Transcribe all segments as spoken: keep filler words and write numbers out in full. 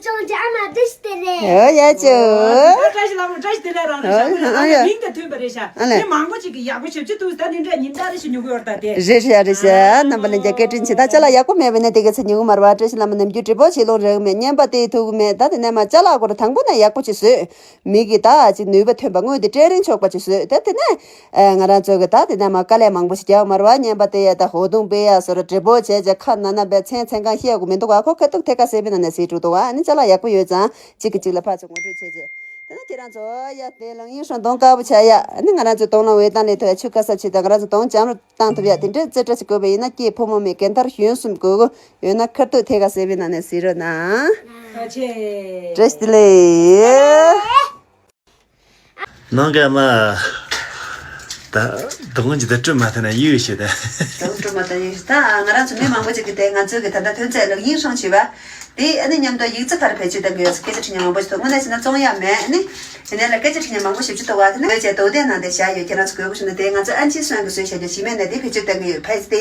ཅོང་ཅེ་ཨ་མ་བཀྲ་ཤིས་བདེ་ལེགས། ཨོ་ཡ་ཅོ། བཀྲ་ཤིས་ལྷ་མོ་བཀྲ་ཤིས་བདེ་ལེགས། རང་རེད་ཨ་ཤག་ཨ་ཨ་ཡ། མིང་དང་མཐུན་པ་རེད་ཤག་ཨ་ལེ། མི་མང་པོ་ཅིག་གིས་ཡག་པོ་ཞེ་པོ་ཅིག་འདུག་ད་དེ་འདྲ་ཉིན་ལྟར་རེ་ཞིག་ཉོ་གི་ཡོད་རེད་ད་དེ། རེད་ཤག་རེད་ཤག་རྣམ་པ་ལྷན་རྒྱས་སྐད་འཕྲིན་ཆེ། ད་ཅ་ལག་ཡག་པོ་མེད་པ་ན་དེ་ག་ཚོད་ཉོ་གི་མ་རེད་པ། བཀྲ་ཤིས་ལྷ་མོ་ནམ་རྒྱུན་བགྲེས་པོ་བྱེད་ལོང་རག་མེད། བརྙན་པ་དེ་ཐུག་གི་མེད། ད་དེ་ནས་མ་ཅ་ལག་སྐོར་དང་པོ་ནས་ཡག་པོ་ཅིག་བཟོས། མི་གིས་ད་ཅིག་ནུས་པ་ཐོན་པ་དངོས་དེ་སྤྲད་རན་ཆོག་པ་ཅིག་བཟོས། ད་དེ་ནས། ཨེ། ང་རང་ཚོ་གི་ད་དེ་ནས་མ་དཀའ་ལས་མང་པོ་ཞིག་རྒྱག་མ་རེད་པ། བརྙན་པ་དེ་ཡ་ད་ཧོ་དུང་སྤེལ་ཡ་སོ་ར་བགྲེས་པོ་བྱས་བྱས་ཁ་ན་ན་པའི་མཚན་མཚན་གང་བཤད་དགོས་མི་འདུག་ག་ཁོ་ཁ་ཐུག་ཐད་ཀ་གསལ་པོའི་ནང་ནས་ཟེར་འགྲོ་འདུག་ག་ཨ་ནི་ཅ་ལག་ཡག་པོ་ཡོད་ཙང་གཅིག་གིས་གཅིག་ལ་ཕར་ཚུར་ངོ་སྤྲོད་བྱས་བྱས། དེ་ནས་ཁྱེད་རང་ཚོ་ཡ་དེ་ལང་ཡིན་ཧྲང་གདོང་དཀར་པོ་ཆགས་ཡ། ཨ་ནི་ང་རང་ཚོ་གདོང་ལ་འོད་མདངས་སླེབས་ཐུབ་ཡ། ཆུ་ཁ་གསབ་བྱེད་དང་ང་རང་ཚོ་གདོང་འཇམ་རུ་བཏང་ཐུབ་ཡ་དེ་འདྲའི་རྩེ་གྲ་ཞིག་དགོས་པ་ཡིན་ན་སྐྱེས་ཕོ་མོ་མེད་རྒན་དར་གཞོན་གསུམ་དགོས་གོ་ཡོད་ན་ཁ་ཐུག་ཐད་ཀ་གསལ་པོའི་ནང་ནས་ཟེར་རོགས་གནང་། བཀྲ་ཤིས་བདེ་ལེགས། ནང་གི་མ། ད་དུང་གི་ད་སྤྲོད་མ་ཐུབ་ན་ཡིག་ཞིག་ད། དུང་སྤྲོད་མ་ཐུབ་ཡིག་ཞིག་ད་ང་རང་ཚོ་མི་མང་པོ་ཅིག་གིས་དེ་ང་ཚོའི་གི་ད་ལྟ་ཐོན་རྫས་ལག་གཡེང་སོང་བྱས་པ། དེ་ཨ་ནི་མཉམ་དུ་ཡིག་ཆ་ག་རེ་བེད་སྤྱོད་གཏང་གི་ཡོད་ཟེར་སྐད་ཆ་དྲི་མཁན་མང་པོ་ཞིག་འདུག་དངོས་གནས་བྱས་ན་བཙོང་ཡག་མེད། ཨ་ནི་དེ་ནས་ལ་སྐད་ཆ་དྲི་མཁན་མང་པོ་ཞིག་ཅིག་འདུག་པ། དེ་ནས་བྱས་དོ་དེ་ནང་དེ་བཞག་ཡོད། ཁྱེད་རང་ཚོ་དགོས་པ་བྱུང་ན་དེ་ང་ཚོ་ཨན་ཆི་སོན་གི་བཟོས་བཞག་རྒྱུ་ཞིག་མེད་ནས་དེ་བེད་སྤྱོད་གཏང་གི་ཡོད། ཕ་ཡི་དེ།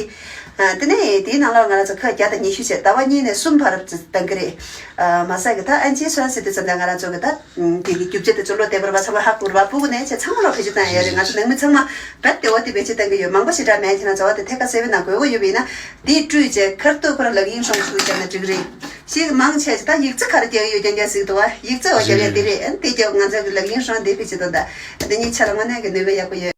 ཨ། དེ་ནས་དེའི་ནང་ལོགས་ང་རང་ཚོ་ཁལ་བརྒྱ་དང་ཉི་ཤུ་བྱས་ཟླ་བ་གཉིས་ནས་གསུམ་བར་གཏང་གི་རེད། ཨ། མ་ཟད་གི་ད་ཨན་ཆི་སོན་ཟེར་དུས་ཙམ་ནས་ང་རང་ཚོ་གི་ད། ཨ། དེ་གི་རྒྱུ་ཆ་དེ་ཚོ་བློ་བདེ་བར་བ་ཚང་མ་ཧ་གོ་ར་བ་སྤུ་གུ་ནས་བྱས་ཚང་མ་ལོག་བེད་སྤྱོད་བཏང་ཡོད་རེད། ང་ཚོ་ནང་མི་ཚང་མ་རྦད་དེ་འོ་དེ་བེད་སྤྱོད་གཏང་གི་ཡོད། མང་པོ་ཞེ་དྲག་མེད། ཁྱེད་རང་ཚོ་འོ་དེ་ཐད་ཀ་གསལ་པོའི་ནང་དགོས་མཁོ་ཡོད་པ་ཡིན་ན་དེ་སྤྲོད་བྱས་ཁ་ཐུག་ཁོ་རང་ལག་གཡེང་སོང་ཞུ་བྱས་ན་འགྲིག་གི་རེད། ཞིག་མང་ཆེ་ད་ཡིག་ཆ་ག་རེ་རྒྱག་གི་ཡོད་ཀྱང་རྒྱག་ཟིག་འདུག་པ། ཡིག་ཆ་འོ་རྒྱག་ཡ་དེ་རེད། ཨ་ནི་དེ་རྒྱབ་ང་ཚོ་གི་ལག་གཡེང་སོང་དེ་བེད་སྤྱོད་གཏོང་ད། དེ་གཉིས་ཆ་ལ་དངོས་གནས་ཀྱི་ནུས་པ་ཡག་པོ་ཡོད།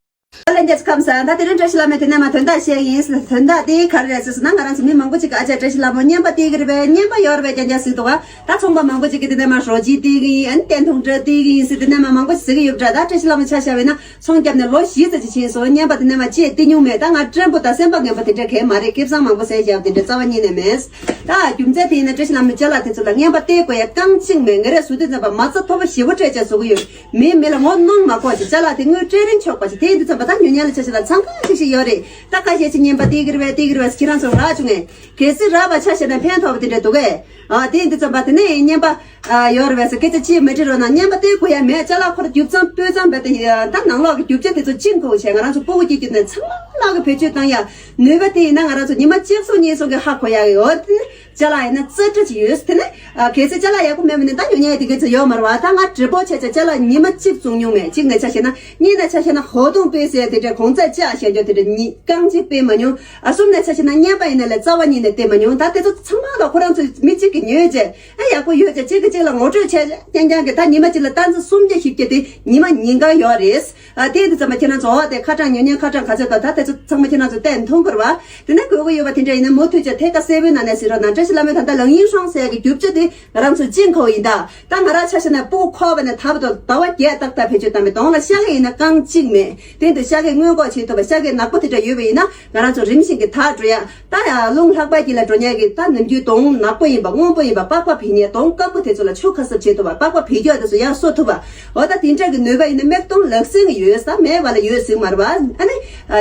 ལྷན་རྒྱས་ཁམས་བཟང་། ད་དེ་རིང་བཀྲ་ཤིས་ལྷ་མོས་དེ་ནས་མ་དོན་དག་བཤད་ཡིན། དོན་དག་དེ་ག་རེ་རེད་ཟེར་ན་ང་རང་ཚོ་མི་མང་པོ་ཅིག་གིས་ཨ་ཅག་བཀྲ་ཤིས་ལྷ་མོ་བརྙན་པ་སྟེར་གི་རེད་པས། བརྙན་པ་ཡོད་རེད་པས་ཀྱང་ཀྱང་ཟེར་འདུག་ག་ད་ཚོང་པ་མང་པོ་ཅིག་གིས་དེ་ནས་མ་རོ་ཇི་སྟེར་གི་ཡིན། ཨ་ནི་བརྟན་ཐུང་སྒྲ་སྟེར་གི་ཡིན་ཟེར་དེ་ནས་མ་མང་པོ་ཟེར་གི་ཡོད་པ་འདྲ། ད་བཀྲ་ཤིས་ལྷ་མོ་ཆ་བཞག་པ་ཡིན་ན་ཚོང་བརྒྱབ་ནས་ལོ་བཞི་ཙམ་ཅིག་ཕྱིན་སོང་། བརྙན་པ་དེ་ནས་མ་ཅིག་སྟེར་མྱོང་མེད། ད་ང་སྤྲན་པོ་དང་སེམས་པ་ངན་པ་དེ་འདྲ་གང་ཡང་མ་རེད། སྐལ་བཟང་མང་པོ་ཟས་བཞག་པ་དེ་འདྲ་རྩ་བ་ཉིད་ནས་མེད། ད་རྒྱུ་མཚན་དེ་ཡིན་ན་བཀྲ་ཤིས་ལྷ་མོས་ཅ་ལག་དེ་ཚོ་ལ་བརྙན་པ་སྟེར་དགོས་ཡ་རྐང་གཅིག་མེད། ང་རས་བཟོ་དུས་ཙམ་པ་མ་རྩ་མཐོ་པོ་ཞེ་པོ་སྤྲད་བྱས་བཟོ་གི་ཡོད། མིས་མི་ལ་ངོ་གནོང་མ་དགོས་ཅིག་ཅ་ལག་དེ་དངུལ་སྤྲད་རན་ཆོག་པ་ཅིག་དེ་ཡིན་དུས་ཙམ་པ་ད་ཉོ་མཁན་ལ་ཆ་བཞག་ན་འཚང་ཁ་ཅིག་ཞིག་ཡོད་རེད། ད་ཁ་ཤས་ཅིག་བརྙན་པ་སྟེར་གི་རེད་པས་སྟེར་གི་རེད་པས་ཟེར་ཁྱེད་རང་ཚོ་རག་བྱུང་ངས། གལ་སྲིད་རག་པ་ཆ་བཞག་ན་ཕན་ཐོགས་པ་དེ་འདྲ་འདུག་གས། ཨ། དེ་ཡིན་དུས་ཙམ་པ་དེ་ནས་བརྙན་པ་ཨ་ཡོད་རེད་པས་ཟེར་སྐད་ཆ་ཅིག་མི་དྲི་རོགས་གནང་། བརྙན་པ་སྟེར་དགོས་ཡ་མེད། ཅ་ལག་ཁོ་ར་རྒྱུ་གཙང་སྤུས་གཙང་རྦད་དེ་ད་ནང་ལོགས་ཀྱི་རྒྱུ་ཆ་དེ་ཚོ་བཅིངས་དགོས་བྱས་ང་རང་ཚོ་སྤུ་གུ་སྐྱེ་རྒྱུ་ནས་ཚང་མ་ལོག་གི་བེད་སྤྱོད་བཏང་ཡ་ནུས་པ་དེ་ཡིན་ན་ང་རང་ཚོ་ཉི་མ་གཅིག་སོང་གཉིས་སོང་གི་ཧ་གོ་ཡ་ཡོད། དེ་ནས་ཅ་ལག་ཡིན་ན་རྩེ་གྲ་ཅིག་ཡོད། དེ་ནས་ཨ་གལ་སྲིད་ཅ་ལག་ཡག་པོ་མེད་པ་ནི་ད་ཉོ་མཁན་དེ་ག་ཚོད་ཡོད་མ་རེད་པ། ད་ང་བགྲེས་པོ་བྱས་བྱས་ཅ་ལག་ཉི་མ་གཅིག་བཙོང་མྱོང་མེད། གཅིག་ནས་ཆ་བཞག་ན། གཉིས་ནས་ཆ་བཞག་ན་ཧོ་དུང་སྤེལ་ཟེར་ཡ་དེ་འདྲ་གོང་ཚད་ལྕགས་བཞག་རྒྱུ་དེ་འདྲ་གཉིས་རྐང་གཅིག་སྤེལ་མ་མྱོང་། ཨ་གསུམ་ནས་ཆ་བཞག་ན་བརྙན་པ་ཡིན་ན་ལས་རྩ་བ་ཉིད་ནས་སྟེར་མ་མྱོང་། ད་དེ་ཚོ་ཚང་མ་ལ་ཁོ་རང་ཚོས་མི་གཅིག་གིས་ཉོས་བྱས་ཨ་ཡག་པོ་ཡོད་བྱས་གཅིག་གིས་གཅིག་ལ་ངོ་སྤྲོད་བྱས་རྐྱང་རྐྱང་གི་ད་ཉི་མ་གཅིག་ལ་ཏན་ཏན་སུམ་བརྒྱ་བཞི་བརྒྱ་དེ་ཉི་མ་ཉིན་གང་ཡོད་རེད། ཨ་དེ་ཡིན་དུས་ཙམ་པ་ཁྱེད་རང་ཚོ་འོ་དེ་ཁ་གྲངས་ཉོ་མཁན་ཁ་གྲངས་ག་ཚོད་འདུག་ད་དེ་ཚོ་ཚང་མ་ཁྱེད་རང་ཚོ་བལྟས་མཐོང་དགོས་རེད་པ། དེ་ནས་དགོས་མཁོ་ཡོད་པ་དེ་འདྲ་ཡིན་ན་མུ་མཐུད་བྱས་ཐད་ཀ་གསལ་པོའི་ནང་ནས་ཟེར་རོགས་གནང་། བཀྲ་ཤིས་ལྷ་མོས་ད་ལྟ་ལག་གཡེང་སོང་ཟེར་ཡ་གི་རྒྱུ་ཆ་དེ་ང་རང་ཚོ་བཅིངས་དགོས་ཡིན་ད། ད་ང་རང་ཆ་བཞག་ན་སྤུ་གུ་ཁོག་པ་ནས་ད་བར་དུ་ཟླ་བ་བརྒྱད་ཏག་ཏག་བེད་སྤྱོད་བཏང་མེད། གདོང་ལ་ཤ་གི་ཡིན་ན་རྐང་གཅིག་མེད། དེ་འདི་ཤ་གི་སྔོན་འགོག་བྱེད་ཐུབ་པ་ཤ་གི་ནག་པོ་དེ་འདྲ་ཡོད་པ་ཡིན་ན་ང་རང་ཚོ་རིམ་བཞིན་གྱི་དག་འགྲོ་ཡ། ད་ཡ་རླུང་ལྷགས་པ་དཀྱིལ་ལ་འགྲོ་མཁན་གྱི་ད་ནམ་རྒྱུན་གདོང་ནག་པོ་ཡིན་པ་སྔོན་པོ་ཡིན་པ་པགས་པ་བེད་མཁན་གདོང་དཀར་པོ་དེ་ཚོ་ལ་ཆུ་ཁ་གསབ་བྱེད་ཐུབ་པ་པགས་པ་བེད་སྐྱོ་དེ་ཚོ་ཡར་གསོ་ཐུབ་པ། འོ་ད་དེ་འདྲ་གི་ནུས་པ་ཡིན་ན་མིག་མཐོང་ལག་ཟིན་གྱི་ཡོད་ས་མེད་པ་ལ་ཡོད་ཟིན་མ་རེད་པ། ཨ་ནི་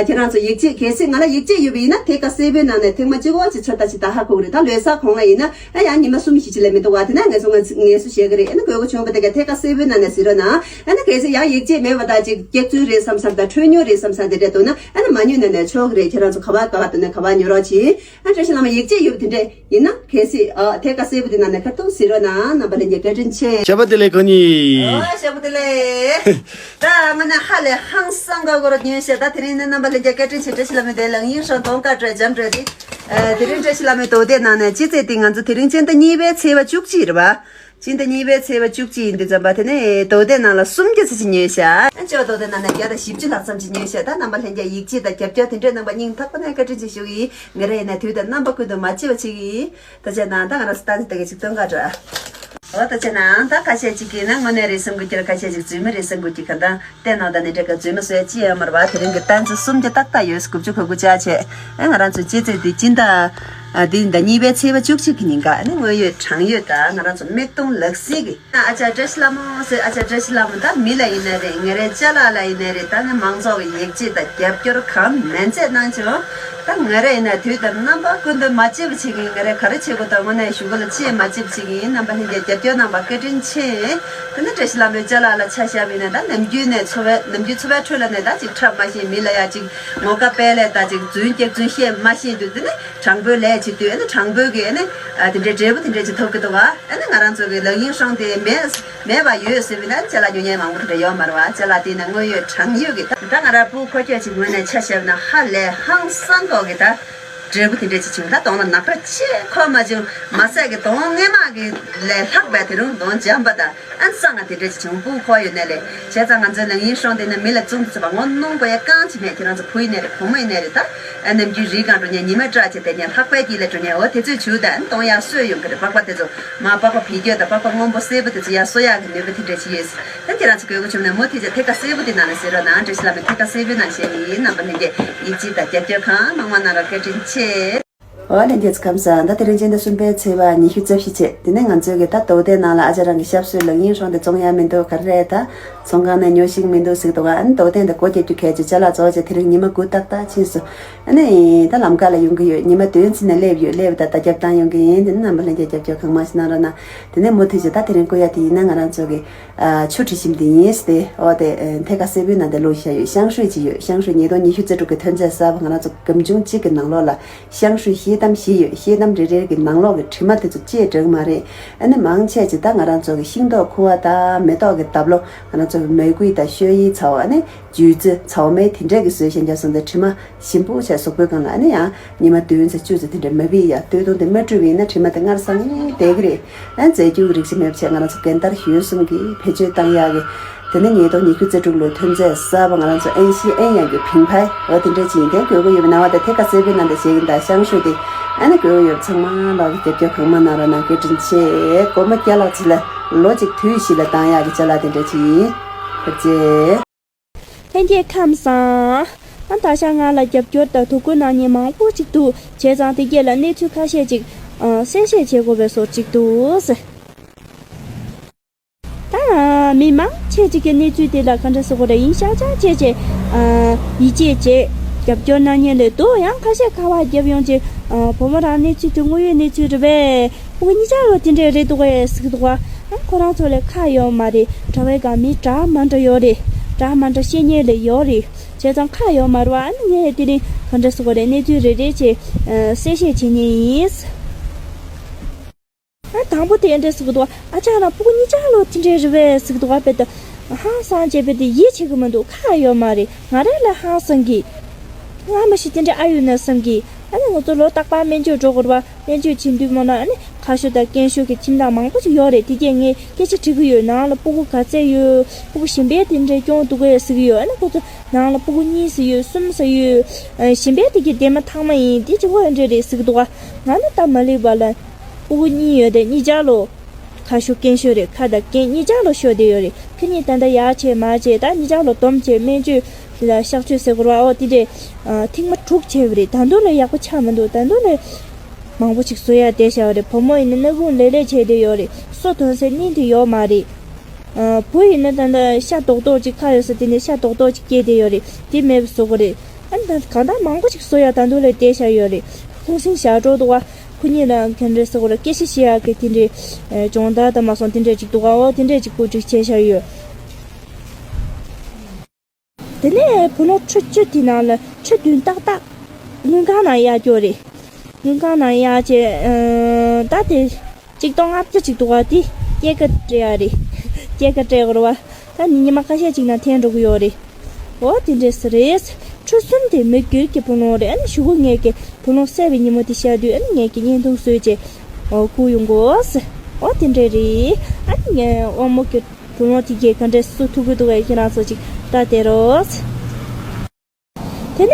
ཁྱེད་རང་ཚོ་ཡིག་ཆ་གལ་སྲིད་ང་ལ་ཡིག་ཆ་ཡོད་པ་ཡིན་ན་ཐད་ཀ་གསལ་པོའི་ནང་ནས་ཐེངས་མ་གཅིག་འོ་ཅིག་ཚོད་ལྟ་ཅིག་ད་ཧ་གོ་གི་རེད། ད་ལོ་གསར་གོང་ལ་ཡིན་ན། ཨ་ཡང་ཉི་མ་གསུམ་བཞི་ཅིག་ལས་མི་འདུག་པ། དེ་ནས་ངས་སོ་ངས་སུ་བཤད་གི་རེད། ཨ་ནི་དགོས་མཁོ་བྱུང་བ་དེ་ག་ཐད་ཀ་གསལ་པོའི་ནང་ནས་ཟེར་རོགས་གནང་། ཨ་ནི་གལ་སྲིད་ཡང་ཡིག་ཆ་མེད་པ་དང་ཅིག་སྐྱག་རྫུན་རེད་བསམ་བསམ་དང་འཁྲུལ་ཉོ་རེད་བསམ་བསམ་དེ་འདྲ་འདུག་ན་ཨ་ནི་མ་ཉོས་ན་ནས་ཆོག་གི་རེད། ཁྱེད་རང་ཚོ་ག་བ་ག་བ་འདུག་ན་ག་བ་ཉོ་རོགས་གྱིས། ཨ་བཀྲ་ཤིས་ལྷ་མོ་ཡིག་ཆ་ཡོད་པ་དེ་འདྲ་ཡིན་ན་གལ་སྲིད་ཨ་ཐད་ཀ་གསལ་པོ་དེ་ནང་ནས་ཁ་ཐུག་ཟེར་རོགས་གནང་། རྣམ་པ་ལྷན་རྒྱས་བཀའ་དྲིན་ཆེ། ཞབས་པ་བདེ་ལེགས་ཁོ་གཉིས། ཨ་ཞབས་པ་བདེ་ལེགས། ད་དངོས་གནས་ཧ་ལས་ཧང་སང་ག་གོ་ར་ཉོས་ཤག་ད་དེ་རིང་ནི་རྣམ་པ་ལྷན་རྒྱས་བཀའ་དྲིན་ཆེ། བཀྲ་ཤིས་ལྷ་མོའི་དེ་ལང་ཡིན་ཧྲང་གདོང་དཀར་སྤྲོད་འཇམ་སྤྲོད་དེ། ཨ་དེ་རིང་བཀྲ་ཤིས་ལྷ་མོའི་དོ་དེ་ནང་ནས་སྤྱི་ཚེས་དེ་ང་ཚོ་དེ་རིང་སྤྱི་ཟླ་གཉིས་པའི་ཚེས་པ་བཅུ་གཅིག་རེད་པ། སྤྱི་ཟླ་གཉིས་པའི་ཚེས་པ་བཅུ་གཅིག་ཡིན་དུས་ཙམ་པ་དེ་ནས་དོ་དེ་ནང་ལ་སུམ་བརྒྱ་ཙམ་ཞིག་ཉོས་ཤག་ཨ་ཅོ་དོ་དེ་ནང་ནས་བརྒྱ་དང་བཞི་བཅུ་ལྷག་ཙམ་ཞིག་ཉོས་ཤག་ད་རྣམ་པ་ལྷན་རྒྱས་ཡིག་ཆ་དང་རྒྱབ་སྐྱོར་དེ་འདྲའི་གནང་པ་སྙིང་ཐག་པ་ནས་བཀའ་དྲིན་ཆེ་ཞུ་གི་ཡིན། ང་རང་ཡིན་ན་དུས་དང་རྣམ་པ་ཀུན་ཏུ་མ་བརྗེད་པ་བྱེད་ཀྱི་ཡིན། ད་བྱས་ན་ད་ང་རང་སུ་ད་ནི་ད་གི་ཅིག་སྟོན་ག་འགྲོ། འོ་ད་བྱས་ན་ད་ཁ་ཤས་ཅིག་གིས་ན་དངོས་གནས་རེད་བསམ་གི་ཁྱེད་ཁ་ཤས་ཅིག་རྫུན་མ་རེད་བསམ་གི་ཁྱེད་ག་ད་བལྟས་ན་ད་ནི་འདྲ་ག་རྫུན་མ་བཟོས་ཅི་ཡང་མ་རེད་པ། དེ་རིང་གི་ད་ཚོ་སུམ་བརྒྱ་ཏག་ཏག་ཡོད། དགུ་བཅུ་གོ་དགུ་ཆ་བྱས། ཨེ་ང་རང་ཚོ་སྤྱི་ཚེས་འདི་སྤྱི་ཟླ་ཨ་འདི་ཟླ་གཉིས་པའི་ཚེས་པ་བཅུ་གཅིག་གི་ཉིན་ཀ་ཨ་ནི་དངོས་ཡོད་དྲང་ཡོད་ད་ང་རང་ཚོ་མིག་མཐོང་ལག་ཟིན་གི་ཨ་ཅག་བཀྲ་ཤིས་ལྷ་མོ་ཟེར། ཨ་ཅག་བཀྲ་ཤིས་ལྷ་མོ་ད་མི་ལ་ཡིན་ན་རེད། ང་རའི་ཅ་ལག་ལ་ཡིན་ན་རེད། ད་ནི་མང་ཚོགས་ཀྱི་ཡིག་ཆ་དང་རྒྱབ་སྐྱོར་གང་མིན་ཚད་གནང་བྱུང་། ད་ང་ར་ཡིན་ན་དུས་དང་རྣམ་པ་ཀུན་ཏུ་མ་བརྗེད་པ་བྱེད་ཀྱི་ཡིན། ང་རས་ག་རེ་བྱེད་དགོས་དང་དངོས་གནས་གཞུག་གུ་ལ་ཅི་ཡང་མ་བརྗེད་པ་བྱེད་ཀྱི་ཡིན། རྣམ་པ་ལྷན་རྒྱས་རྒྱབ་སྐྱོར་གནང་བ་བཀའ་དྲིན་ཆེ། དེ་ནས་བཀྲ་ཤིས་ལྷ་མོའི་ཅ་ལག་ལ་ཆ་བཞག་པ་ཡིན་ན་ད་ནམ་རྒྱུན་ནས་འཚོ་བའི་ནམ་རྒྱུན་འཚོ་བའི་ཁྲོད་ལ་ནས་ད་ཅིག་འཁྲབ་མ་ཤེས། མི་ལ་ཡ་ཅིག་ངོ་དགའ་དཔལ་ལས་ད་ཅིག་རྫུན་སྐྱག་རྫུན་བཤད་མ་ཤེས་དུས་དེ་ནས་དྲང་པོའི་ལས་ བྱེད་དུས་ཨ་ནི་དྲང་པོའི་གི་ཨ་ནི་ཨ་དེ་འདྲའི་འབྲས་བུ་དེ་འདྲ་ཅིག་ཐོབ་ཀྱི་འདུག་བ། ཨ་ནི་ང་རང་ཚོ་གི་ལག་གཡེམ་སྲུང་དེ་མེད་མེད་པ་ཡོད་ཟེར་བས་ན་ཅ་ལག་ཉོ་མཁན་མང་པོ་དེ་འདྲ་ཡོད་མ་རེད་བ། ཅ་ལག་དེ་ནི་དངོས་ཡོད་དྲང་ཡོད་གི་ད་ད་ང་རང་སྤུ་གུ་འཁོར་སྐྱོད་ཅིག་ངོས་ནས་ཆ་བཞག་ན་ཧ་ལས་ཧང་སང་གོ་གི་ད་འབྲས་བུ་དེ་འདྲ་ཅིག་བྱུང་། ད་གདོང་ལ་ནག་ཁྲ་ཆེ་ཁོ་མ་བྱུང་མ་ཟད་གི་གདོང་སྔས་མ་གི་ལས་ལྷག་པའི་དེ་རུང་གདོང་འཇམ་པ་དང་། ཨན་སང་ང་དེ་འདྲ་ཅིག་བྱུང་། སྤུ་གུ་འཁོར་ཡོད་ནའི་ལས་བྱས་ཙང་ང་ཚོའི་ལག་གཡེམ་སྲུང་དེ་ནི་མི་ལ་བཙུམ་ཚེ་བ་ངོ་གནོང་དགོས་ཡ་རྐང་གཅིག་མེད། ཁྱེད་རང་ཚོ་བུ་ཡིན་ནའི་རེད། བུ་མོ་ཡིན་ནའི་རེད། ད་ཨ་ནམ་རྒྱུན་རིགས་གང་འགྲོ་ཉན་ཉི་མ་སྐྲག་བྱས་བསྡད་ཉན་ལྷག་པའི་དཀྱིལ་ལ་འགྲོ་ཉན་འོ་དེ་ཚོས་བྱུག་ད་ཨན་གདོང་ཡར་གསོས་ཡོང་གི་རེད། པགས་པ་དེ་ཚོ་མ་པགས་པ་བེ་སྐྱོད་དང་པགས་པ་སྔོན་པོ་སེར་པོ་དེ་ཚོ་ཡར་གསོ་ཡག་གི་ནུས་པ་དེ་འདྲ་ཅིག་ཡོད། ད་ཁྱེད་རང་ཚོ་དགོས་མཁོ་བྱུང་ན་མུ་མཐུད་བྱས་ཐད་ཀ་སེར་པོ་དེ་ནང་ནས་ཟེར་རོགས་གནང་། བཀྲ་ཤིས་བླ་མས་ཐད་ཀ་སེར་པོའི་ནང་བཞིན་ཡིན། རྣམ་པ་ལྷན་རྒྱས་ཡིད་ཆེས་དང་རྒྱབ་སྐྱོར་གང་མང་མང་གནང་རོགས། བཀའ་དྲིན་ཆེ། འོ་ལྷན་རྒྱས་ཚོ་ཁམས་བཟང་། ད་དེ་རིང་སྤྱི་ཟླ་གསུམ་པའི་ཚེས་པ་ཉི་ཤུ་རྩ་བཞི་བྱས། དེ་ནས་ང་ཚོའི་གི་ད་རྡོ་སྡེ་ནང་ལ་ཨ་ཅག་རང་གི་ཞབས་སོའི་ལག་གཡེམ་སྲུང་དེ་བཙོང་ཡ་མི་འདུག་ག་རེ་རེད། ད་ཚོང་ཁང་ནས་ཉོ་ཤེས་མི་འདུག་ཟེར་གི་འདུག་ཨ་ནི་རྡོ་སྡེ་འདི་སྒོ་རྒྱག་རྒྱུ་གལ་ཆེ། ཅ་ལག་རྫོགས་བྱས་དེ་རིང་ཉི་མ་དགུ་ཏག་ཏག་ཕྱིན་སོང་། ཨ་ནི་ད་ལམ་ཁ་ལ་ཡོང་གི་ཡོད། ཉི་མ་བདུན་ཙམ་ནས་སླེབས་ཡོད། སླེབས་ད་ད་རྒྱབ་བཏང་ཡོང་གི་ཡིན། དེ་ནི་རྣམ་པ་ལྷན་རྒྱས་རྒྱབ་སྐྱོར་གང་མང་ཞིག་གནང་རོགས་གནང་། དེ་ནས་མུ་མཐུད་བྱས་ད་དེ་རིང་བསྐུར་ཡ་དེ་ཡིན་ན་ང་རང་ཚོ་གི་ཨ་ཆུ་དྲི་ཞིམ་དེ་ཡིན་ཟེར་ཏེ། འོ་དེ་ཨ་ཐད་ཀ་སེར་པོའི་ནང་དེ་བླུགས་བཞག་ཡོད། ཤང་ཧྲུས་ཅིག་ཡོད། ཤང་ཧྲུས་ཉིས་སྟོང་ཉི་ཤུ་རྩ་དྲུག་གི་ཐོན་རྫས་གསར་པ། ང་རང་ཚོ་སྒམ་ཆུང་གཅིག་གི་ནང་ལོགས་ལ་ཤང་ཧྲུས་ཤེལ་དམ་བཞི་ཡོད། ཤེལ་དམ་རེ་རེ་གི་ནང་ལོགས་ཀྱི་དྲི་མ་དེ་ཚོ་ཅེས་འདྲ་གི་མ་རེད། ཨ་ནི་མང་ཆེ་ཅིག་ད་ང་རང་ཚོ་གི་ཤིང་ཏོག་ཁུ་བ་དང་མེ་ཏོག་གི་འདབ་ལོ། ང་རང་ཚོ་གི་མོས་གུས་དང་ཤོ་ཡིའི་ཚ་བོ། ཨ་ནི་ཇུས་ཙི་ཚ་བོ་མེ་དེ་འདྲས་ཀྱི་བཟོས་བཞིན་རྒྱག་སོང་། དེ་དྲི་མ་ཞིམ་པོ་བྱས་གཟུགས་པོའི་སྒང་ལ་ཨ་ནི་ཡང་ཉི་མ་བདུན་ཙམ་བཅུ་ཙམ་དེ་འདྲས་མ་བིས་ཡ། སྟོད་ཐུང་དེ་མ་བཀྲུས་པ་ཡིན་ན་དྲི་མ་དེ་སྔར་སངས་བསྡད་ཀྱི་རེད། ཨ་རྫས་འགྱུར་གྱི་རིགས་ཤིག་མེད་པ་བྱས། ང་རང་ཚོ་རྒན་དར་གཞོན་གསུམ་གྱིས་བེད་སྤྱོད་བཏང་ཡག་གི། དེ་ནས་ཉིས་སྟོང་ཉི་ཤུ་རྩ་དྲུག་ལོའི་ཐོན་རྫས་གསར་པ། ང་རང་ཚོ་ཨན་ཤི་ཨན་ཡང་གི་ཕིང་ཕའི་འོ་དེ་འདྲས་ཅིག་ཡིན། དེ་དགོས་མཁོ་ཡོད་པའི་སྣང་བ་དེ་ཐད་ཀ་སེར་པོའི་ནང་དུ་བྱེད་ཀྱི་འདུག་ཤང་ཧྲུས་དེ་ཨ་ནི་དགོས་མཁོ་ཡོད་པ་ཚང་མ་ལོག་གི་རྒྱབ་སྐྱོར་གང་མང་གནང་རོགས་གནང་། བཀའ་དྲིན་ཆེ། སྒོར་མོ་བརྒྱ་ལྷག་ཙམ་ལ་ལོ་གཅིག་དུས་བཞི་ལ་བཏང་ཡག་གི་ཅ་ལག་དེ་འདྲས་ཅིག་ཡིན། ཐུགས་རྗེ་ཆེ། ལྷན་རྒྱས་ཁམས་བཟང་། ཨ་ད་ཆ་ང་ལ་རྒྱབ་སྐྱོར་དང་དོ་ཁུར་གནང་མཁན་མང་པོ་ཅིག་འདུག་བྱས་ཙང་དེ་གས་ལ་གནས་ཚུལ་ཁ་ཤས་ཅིག་ཨ་གསལ་བཤད་བྱེད་དགོས་པའི་བཟོ་ཅིག་འདུག་ད་མི་མང་ཆེ་ཅིག་གིས་གནས་ཚུལ་དེ་ལ་ག་འདྲ་ཟེར་དགོས་རེད། ཡིན་ཤག་ཤག་བྱས་བྱས་ཨ་ཡིད་ཆེས་བྱས་རྒྱབ་སྐྱོར་གནང་མཁན་ལས་འདུག་ཡང་ཁ་ཤས་ཁ་པར་བརྒྱབ་ཡོང་བྱས་ཨ་བུ་མོ་རང་གནས་ཚུལ་དེ་དངོས་ཡོད་གནས་ཚུལ་རེད་པས། ཕྲུ་གུ་གཉིས་ཆ་ལོ་དེ་འདྲས་རེད་འདུག་གས་ཟེར་གི་འདུག་ག་ཨ་ཁོ་རང་ཚོ་ལ་ཁག་ཡོད་མ་རེད། གྲྭ་བའི་སྒང་མི་འདྲ་མ་འདྲ་ཡོད་རེད། འདྲ་མ་འདྲ་བཤད་མཁན་ལས་ཡོད་རེད། བྱས་ཙང་ཁག་ཡོད་མ་རེད་པ། ཨ་ནི་ངས་དེ་རིང་ག་འདྲ་ཟེར་དགོས་རེད། གནས་ཚུལ་རེ་རེ་བྱས་ཨ་གསལ་བཤད་བྱེད་མཁན་ཡིན། ཨ་དང་པོ་དེ་འདྲས་ཟེར་གི་འདུག་ཨ་ཅག་རང་ཕྲུ་གུ་གཉིས་ཆ་ལོ་དེ་འདྲས་རེད་པས་ཟེར་གི་འདུག་ཨ་དཔེ་ད་ཧང་སང་བྱས་པས་དེ་ཡིད་ཆེས་གི་མི་འདུག་ཁག་ཡོད་མ་རེད། ང་རང་ལས་ཧང་སང་གི། སྔ་མ་ཞིག་དེ་འདྲས་ཨ་ཡོད་ན་བསམ་གི། ཨ་ནི་ང་ཚོ་ལོ་རྟག་པར་སྨན་བཅོས་འགྲོ་དགོས་རེད་པ། སྨན་བཅོས་བྱེད་དུས་མོ་ན་ཨ་ནི་ཁ་ཤོ་དང་སྐེ་ཤོ་གི་ཁྱིམ་བདག་མང་པོ་ཞིག་ཡོད་རེད། དེ་གས་ངས་སྐད་ཆ་དྲི་གི་ཡོད། ནང་ལ་ཕྲུ་གུ་ག་ཚད་ཡོད། ཕྲུ་གུ་གཞན་པས་དེ་འདྲས་སྐྱོང་ཐུབ་ཀྱི་ཡོད་ཟེར་གི་ཡོད། ཨ་ནི་ཁོ་ཚོ་ནང་ལ་ཕྲུ་གུ་གཉིས་ཙམ་ཡོད། གསུམ་ཙམ་ཡོད། ཨ་གཞན་པས་དེ་གས་དེ་མ་ཐག་མ་ཡིན། དེ་གཅིག་པོ་ཨེ་འདྲས་རེད་ཟེར་གི་འདུག་ག་ང་ནི་ད་མ་ལེགས་པ་ལ། ཕྲུ་གུ་གཉིས་ཡོད་དེ་གཉིས་ཆ་ལོ། ཁ་ཤོ་སྐེ་ཤོ་རེད། ཁ་དང་སྐེ་གཉིས་ཆ་ལོ་ཤོར་བསྡད་ཡོད་རེད། ཁོ་གཉིས་ད་ལྟ་ཡག་བྱས་མ་བྱས་ད་གཉིས་ཆ་ལོ་སྡོམ་བྱས་སྨན་བཅོས་དེ་ལ་གཤག་བཅོས་ཟེར་དགོས་རེད་པ། འོ་དེ་འདྲས་ཨ་ཐེངས་མ་དྲུག་བྱས་པ་རེད། ད་དུང་ལས་ཡག་པོ་ཆགས་མི་འདུག་ད་དུང་ལས་མང་པོ་ཅིག་བཟོ་ཡ་བསྡད་བཞག་པ་རེད། བུ་མོ་ཡིན་ན་སྣ་ཁུང་ལེ་ལེ་བྱས་བསྡད་ཡོད་རེད། སོ་དོན་སའི་སྙིང་དེ་ཡོད་མ་རེད། ཨ་བུ་ཡིན་ན་ད་ལྟ་ཤ་རྡོག་རྡོག་ཅིག་ཁ་ཡོད་ས་དེ་ནས་ཤ་རྡོག་རྡོག་ཅིག་སྐྱེས་བསྡད་ཡོད་རེད། དེ་མེད་པ་བཟོ་དགོས་རེད། ཨ་ནི་ད་གང་ལྟར་མང་པོ་ཅིག་བཟོ་ཡ་ད་དུང་ལས་བསྡད་བཞག་ཡོད་རེད། ཁུང་སིང་ཞར་འགྲོ་འདུག་ག་ཁོ་གཉིས་ལ་ག་འདྲས་ཟེར་དགོས་རེད། སྐད་ཆ་བཤད་ཡག་གི་དེ་འདྲའི་ཨེ་སྦྱོང་བརྡར་དང་མ་སོང་དེ་འདྲས་ཅིག་འདུག་ག་འོ་དེ་འདྲས་ཅིག་བཀོད་སྒྲིག་བྱས་བཞག་ཡོད། དེ་ནས་བུ་ལོན་ཁྲི་བཅུ་དེ་ནང་ལ་ཁྲི་བདུན་ཏག་ཏག་དངུལ་ཁང་ནང་གཡར་རྒྱུ་རེད། དངུལ་ཁང་ནང་གཡར་བྱས་ཨེ་ད་དེ་གཅིག་སྟོང་ལྔ་བརྒྱ་ཅིག་འདུག་ག་དེ་སྐྱེད་ཀ་སྤྲད་ཡ་རེད། སྐྱེད་ཀ་སྤྲད་དགོས་རེད་པ། ད་ནི་ཉི་མ་ཁ་ཤས་ཅིག་ནང་འཐེན་འགྲོ་གི་ཡོད་རེད། འོ་དེ་འདྲས་རེད། ཁྲི་གསུམ་དེ་མི་སྒེར་གྱི་བུ་ལོན་རེད། ཨ་ནི་གཞུག་གུ་ངས་ཀྱི་བུ་ལོན་བསད་པའི་ཉིན་མོ་དེ་བཞག་དུས་ཨ་ནི་ངས་ཀྱི་བརྙན་ཐུང་བཟོས་བྱས་འོ་བསྐུར་ཡོང་གོ། འོ་དེ་འདྲས་རེད། ཨ་ནི་ངས་དབང་མོ་གི་བུ་ལོན་དེ་གས་ག་འདྲས་བསུ་ཐུབ་ཀྱི་འདུག་གས་ཁྱེད་རང་ཚོ་ཅིག་ལྟ་དེ་རོགས། དེ་ནས་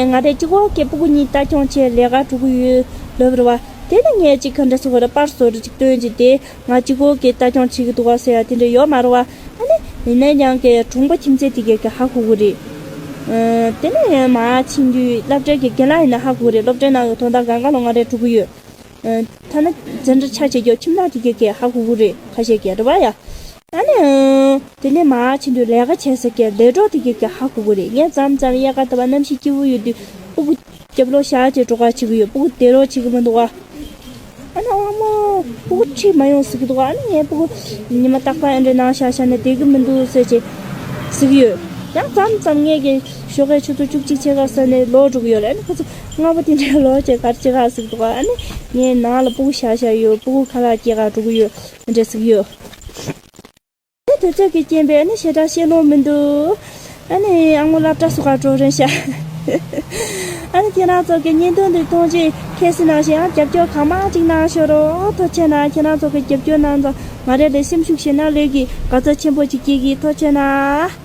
ང་རས་གཅིག་པོ་གི་སྤུ་གུ་གཉིས་ལྟ་སྐྱོང་བྱས་ལས་ཀ་འགྲོ་གི་ཡོད་ལབ་རེད་པ། དེ་ནས་ངས་ཅིག་ག་འདྲ་ཟེར་དགོས་རེད། པར་བཟོ་འདྲ་ཅིག་སྟོན་གྱི་དེ་ང་གཅིག་པོ་གི་ལྟ་སྐྱོང་བྱེད་ཀྱི་འདུག་ག་ཟེར་ཡ་དེ་འདྲ་ཡོད་མ་རེད་པ། ཨ་ནི་ཡིན་ན་ཡང་གི་གྲོང་པ་ཁྱིམ་མཚེས་དེ་གས་གི་ཧ་གོ་གི་རེད། ཨ་དེ་ནས་མར་ཕྱིན་དུས་སློབ་གྲྭའི་གི་རྒན་ལགས་ཡིན་ན་ཧ་གོ་གི་རེད། སློབ་གྲྭའི་ནང་གི་དོན་དག་གང་ག་ལ་ང་རས་འགྲོ་གི་ཡོད། ཨ་ཐ་ན་འཛིན་གྲྭ་ཆ་བྱེད་རྒྱུ་ཁྱིམ་ནང་དེ་གས་གི་ཧ་གོ་གི་རེད། ཁ་ཤས་ཀྱིས་རེད་པ་ཡ། ཨ་ནི་ཨ་དེ་ནས་མར་ཕྱིན་དུས་ལས་ཀ་བྱེད་ས་ཀྱི་ལས་གྲོགས་དེ་གས་ཀྱིས་ཧ་གོ་གི་རེད། ངས་མཚམས་མཚམས་དབྱར་ཁ་ལྟ་བུ་གནམ་གཤིས་སྐྱིད་པོ་ཡོད་དུས་སྤུ་གུ་རྒྱབ་ལོགས་བཞག་བྱས་འགྲོ་ག་བྱེད་ཀྱི་ཡོད། སྤུ་གུ་བསྡད་རོགས་བྱེད་ཀྱི་མི་འདུག་ག་ཨ་ནི་དབང་མོ་སྤུ་གུ་ཁྲིད་མ་ཡོང་ཟེར་གྱི་འདུག་ག་ཨ་ནི་ངས་སྤུ་གུ་ཉི་མ་རྟག་པར་ཨེ་འདྲ་ནང་བཞག་བཞག་ན་བསྡད་ཀྱི་མི་འདུག་ཟེར་བྱས་ཟེར་གྱི་ཡོད། ཡང་མཚམས་མཚམས་ངས་ཀྱི་ཞོགས་ཀའི་ཆུ་ཚོད་བཅུ་གཅིག་ཕྱེད་ཀ་ས་ནས་ལོག་འགྲོ་གི་ཡོད་རེད། ཨ་ནི་ཁོ་ཚོ་སྔ་པོ་དེ་འདྲའི་ལོག་བྱས་གར་ཅི་ག་ཟིག་འདུག་ཨ་ནི་ངའི་ནང་ལ་སྤུ་གུ་བཞག་བཞག་ཡོད། སྤུ་གུ་ཁ་ལག་སྐྱེལ་ག་འགྲོ་གི་ཡོད། དེ་འདྲ་ཟིག་ཡོད། ཨ་ནི་དུས་ཚོད་ཀྱི་རྐྱེན་པས་ཨ་ནི་ཞེ་དྲག་བཤད་ལོང་མི་འདུག་ཨ་ནི་ཨ་མོ་སློབ་གྲྭ་སུ་ག་འགྲོ་རན་ཤག་ཨ་ནི་ཁྱེད་རང་ཚོ་གི་བརྙན་ཐུང་འདི་མཐོང་རྗེས་ཁ་སང་ནང་བཞིན་ཡང་རྒྱབ་སྐྱོར་གང་མང་ཅིག་གནང་ཤོག་རོགས། ཐུགས་རྗེ་ཆེ་གནང་། ཁྱེད་རང་ཚོ་གི་རྒྱབ་སྐྱོར་གནང་ཙང་ང་རང་ལ་སེམས་ཤུགས་ཤིག་གནང་ལེ་གི་དགའ་ཚོར་ཆེན་པོ་ཅིག་སྐྱེ་གི། ཐུགས་རྗེ་ཆེ་གནང་།